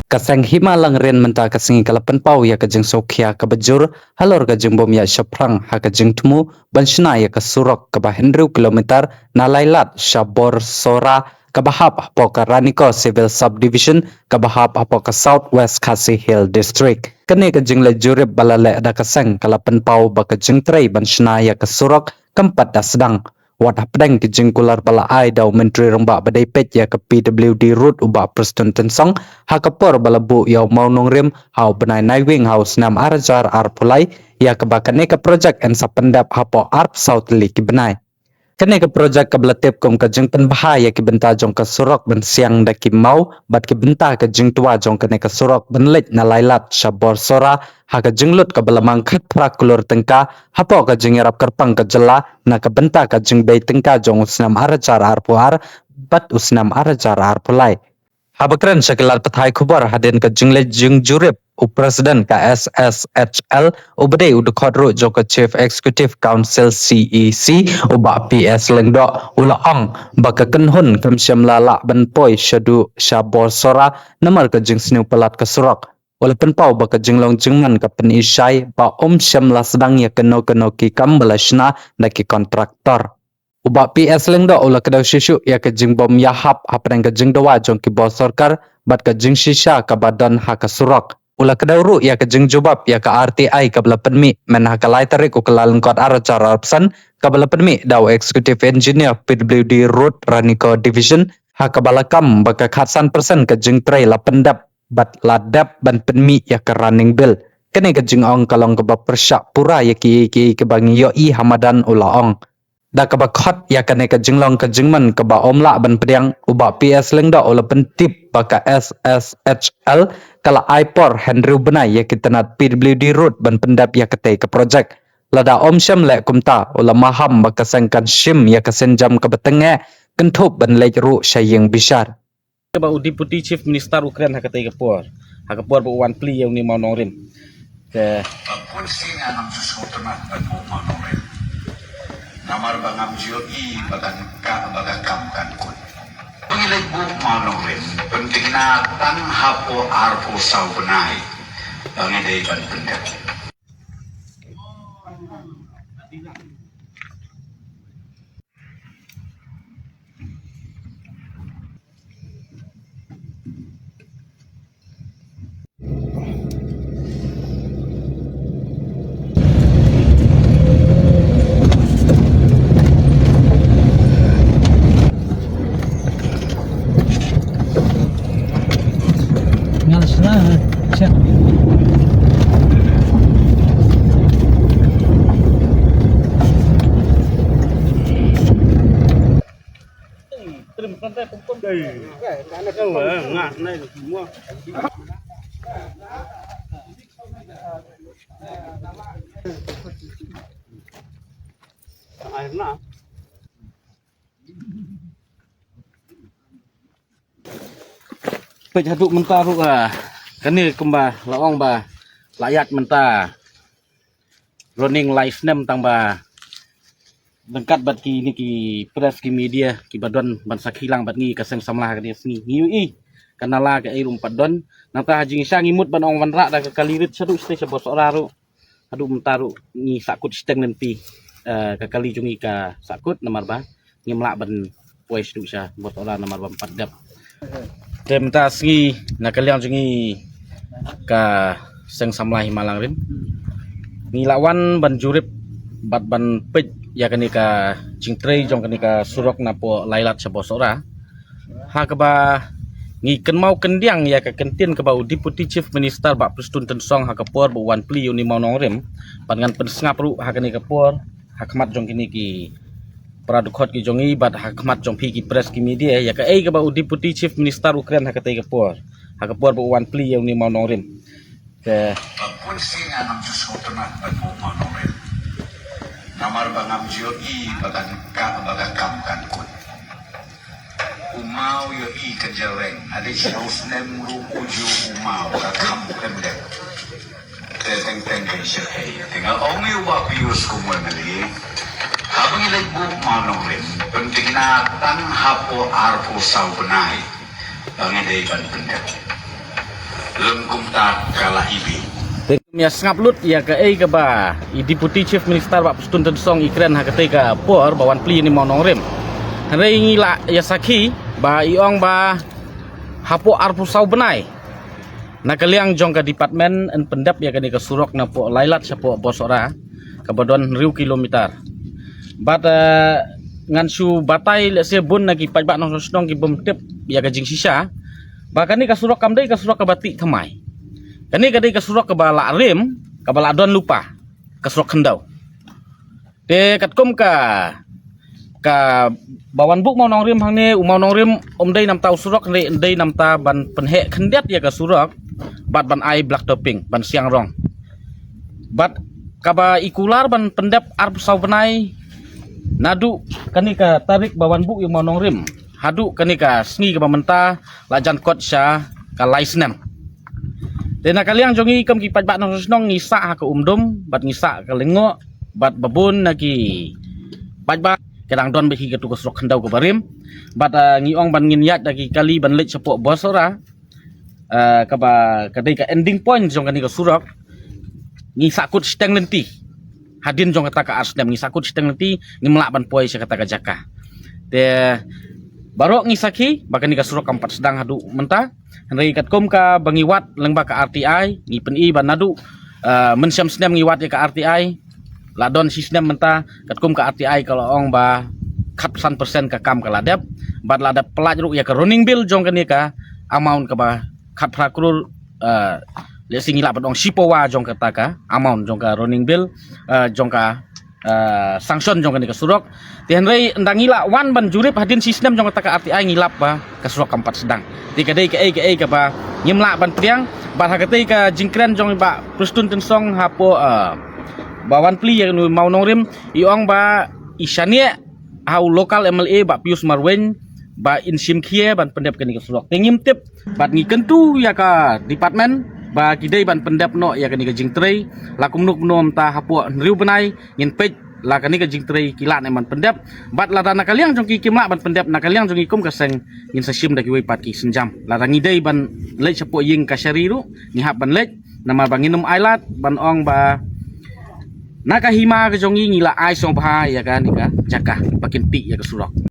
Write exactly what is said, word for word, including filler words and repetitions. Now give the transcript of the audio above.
Ka seng Hima Langrin mynta ka sngi ka la pynpaw ïa ka jingsngewkhia kaba jur halor ka jingbym ïa shaphrang ha ka jingthmu ban shna ïa ka surok kaba hynriew kilometer na Lailad sha Borsora kaba hap hapoh ka Ranikor Civil Subdivision kaba hap hapoh ka South West Khasi Hills District. Kane ka jingleit jurip ba la leh da ka seng ka la pynpaw ba ka jingtrei ban shna ïa ka surok kam pat da sdang. Wat hapdeng ki jingkular ba la ai da u Myntri Rangbah ba dei peit ïa ka P W D Road u Bah Prestone Tynsong, ha ka por ba la buh ïa u mawnongrim ha u bnai Naiwieng ha u snem ar hajar arphew lai, ïa kaba kane ka projek yn sa pyndep hapoh arphew saw tylli ki bnai. Kane ka projek kaba la tip kum ka jingpynbha ïa ki bynta jong ka surok ban siang da ki maw bad ki bynta ka jingtwa jong kane ka surok ban leit na Lailad sha Borsora ha ka jinglut kaba la mang khatphra klur tyngka hapoh ka jingïarap kyrpang ka jylla na ka bynta ka jingbei tyngka jong u snem ar hajar arphew ar bad u snem ar hajar arphew lai. Haba kren sha ki lad pathai khubor hadien ka jingleit jingjurip, u President ka S S H L uba dei u dkhot ruh jong ka Chief Executive Council C E C u Bah P S Lyngdoh u la ong ba ka kynhun kam shym la lah ban poi shaduh sha Borsora namar ka jingsniew palat ka surok. U la pynpaw ba ka jinglong jingman ka pyni shai ba um shym la sdang ïa kano kano ki kam ba la shna da ki kontraktor. U Bah P S Lyngdoh u la kdew shuh shuh ïa ka jingbym ïahap hapdeng ka jingdawa jong ki bor sorkar bad ka jingshisha kaba don ha ka surok. U la kdew ruh ïa ka jingjubab ïa ka R T I kaba la pynmih mynha ka lai tarik u Kyllalyngkot ar hajar arphew san, kaba la pynmih da u Executive Engineer P W D Road Ranikor Division, ha kaba la kam ba ka khatsan persen ka jingtrei la pyndep bad la dep ban pynmih ïa ka running bill. Kane ka jingong ka long kaba pyrshah pura ïa kiei kiei kiba ngi ïohi ha madan, u la ong. Da kaba khot ïa kane ka jinglong ka jingman kaba um lah ban pdiang, u Bah P S Lyngdoh u la pyntip ba ka S S H L ka la ai por hynriew bnai ïa ki tnat P W D Road ban pyndep ïa katei ka projek. Lada um shym leh kumta, u la maham ba ka seng kan shim ïa ka sienjam kaba tyngeh, kynthup ban leit ruh sha ïing bishar. Kaba u Deputy Chief Minister u kren ha katei ka por, ha ka por ba u wan plie ïa une u mawnongrim. Te ba pun sien ngan ym ju sngewtynnat ban buh mawnongrim. Namar ba ngam ju ïohi ba kan ka, ba ka kam kan kut. Ba ngi leit buh mawnongrim, pynthikna tang hapoh arphew saw bnai ba ngi dei ban pyndep. Ngal sna, check. Peit haduh mynta ruh, ah, kane kumba la ong ba la ïaid mynta running lai snem tang ba ryngkat bad kine ki press ki media kiba don ban sakhi lang bad ngi ka seng samla ha kane ka sngi. Ngi ïohi ka nala kaei ruh ym pat don. Nangta ha jingshisha ngi mut ban ong wanrah da ka kali rit shaduh shatei sha Borsora ruh. Haduh mynta ruh ngi sahkut shiteng lynti, eh, ka kali jong ngi ka sahkut namar ba ngim lah ban poi shaduh sha Borsora namar ba ym pat dep. Te mynta sngi na ka liang jong ngi ka seng samla Hima Langrin, ngi la wan ban jurip bad ban peit ïa kane ka jingtrei jong kane ka surok napoh Lailad sha Borsora. Ha kaba ngi kynmaw kyndiang ïa ka kyntien kaba u Deputy Chief Minister Bah Prestone Tynsong ha ka por ba u wan plie ïa une u mawnongrim, bad ngan pynsngap ruh ha kane ka por ha khmat jong kine ki para dkhot ki jong ngi bad ha khmat jong phi ki press ki media ïa kaei kaba u Deputy Chief Minister u kren ha katei ka por, ha ka por ba u wan plie ïa une u mawnongrim. Te ba pun sien ngan ym ju sngewtynnat ban buh mawnongrim. Namar ba ngam ju ïohi ba kan ka, ba ka kam kan kut. U maw ïohi ka jreng, hadien shiphew snem ruh u ju u maw ka kam khlem dep. Te teng teng ka ïa shah ei. Te nga ong ïa u Bah Pius kum u M L A, haba ngi leit buh mawnongrim, pynthikna tang hapoh arphew saw bnai ba ngi dei ban pyndep. Lem kumta ka la ibi. Te kum ïa sngap lut ïa kaei kaba i Deputy Chief Minister Bah Prestone Tynsong i kren ha katei ka por ba wan plie ïa u mawnongrim. Hynrei ngi la ïa sakhi ba i ong ba hapoh arphew saw bnai na ka liang jong ka department yn pyndep ïa kane ka surok napoh Lailat shapoh Bosora kaba don hynriew kilometer. Bad, eh, ngan shu batai lehse bun na ki paidbah nongshong shnong ki bym tip ïa ka jingshisha ba kane ka surok kam dei ka surok kaba tih thymmai. Kane ka dei ka surok kaba la rim, kaba la don lypa, ka surok khyndew. Te katkum ka, kaba wan buh u mawnongrim hangne, u mawnongrim um dei namta u surok, hynrei dei namta ban pynheh khyndiat ïa ka surok bad ban ai black topping, ban siang rong. Bad kaba i kular ban pyndep arphew saw bnai naduh kane ka tarik ba wan buh ïa u mawnongrim haduh kane ka sngi kaba mynta la jan kot sha ka lai snem. Te na ka liang jong ngi kum ki paidbah nongshong shnong ngi sah ha ka Umdum bad ngi sah ka Lyngngoh bad ba bun na ki paidbah ka dang don beit hi katu ka surok khyndew kaba rim. Bad, ah, ngi ong ban ngin ïaid da ki kali ban leit shapoh Bosora, ah, kaba ka dei ka ending point jong kane ka surok. Ngi sahkut shiteng lynti hadien jong kata ka ar snem, ngi sahkut shiteng lynti, ngim lah ban poi sha kata ka jaka. Te baroh ngi sakhi ba kane ka surok kam pat sdang haduh mynta. Hynrei katkum kaba ngi wad lyngba ka R T I, ngi pyni ba naduh, ah, mynshem snem ngi wad ïa ka R T I, la don shi snem mynta, katkum ka R T I ka la ong ba khatsan percent ka kam ka la dep. Bad la dep pyllait ruh ïa ka running bill jong kane ka amount kaba khatphra klur, eh, lehse ngi lah ban ong shi pawa jong kata ka amount jong ka running bill, eh, jong ka, eh, sanction jong kane ka surok. Te hynrei ynda ngi la wan ban jurip hadien shi snem jong kata ka R T I ngi lap ba ka surok kam pat sdang. Te ka dei kaei kaei kaba ngim lah ban pdiang. Bad ha katei ka jingkren jong i Bah Prestone Tynsong hapoh, eh, ba wan plie ïa kane u mawnongrim, i ong ba i shaniah ha u local M L A Bah Pius Marwein ba in shim khia ban pyndep kane ka surok. Te ngim tip bad ngi kyntu ïa ka department ba ki dei ban pyndep noh ïa kane ka jingtrei la kumno kumno mynta hapoh hynriew bnai ngin peit la kane ka jingtrei ki lah ne em ban pyndep. Bad lada na ka liang jong ki kim lah ban pyndep, na ka liang jong ngi kum ka seng ngin sa shim da kiwei pat ki sienjam. Lada ngi dei ban leit shapoh ïing kashari ruh ngi hap ban leit, namar ba ngin ym ailad ban ong ba na ka hima ka jong ngi ngi la ai sngewbha ïa kane ka jaka ba kin tih ïa ka surok.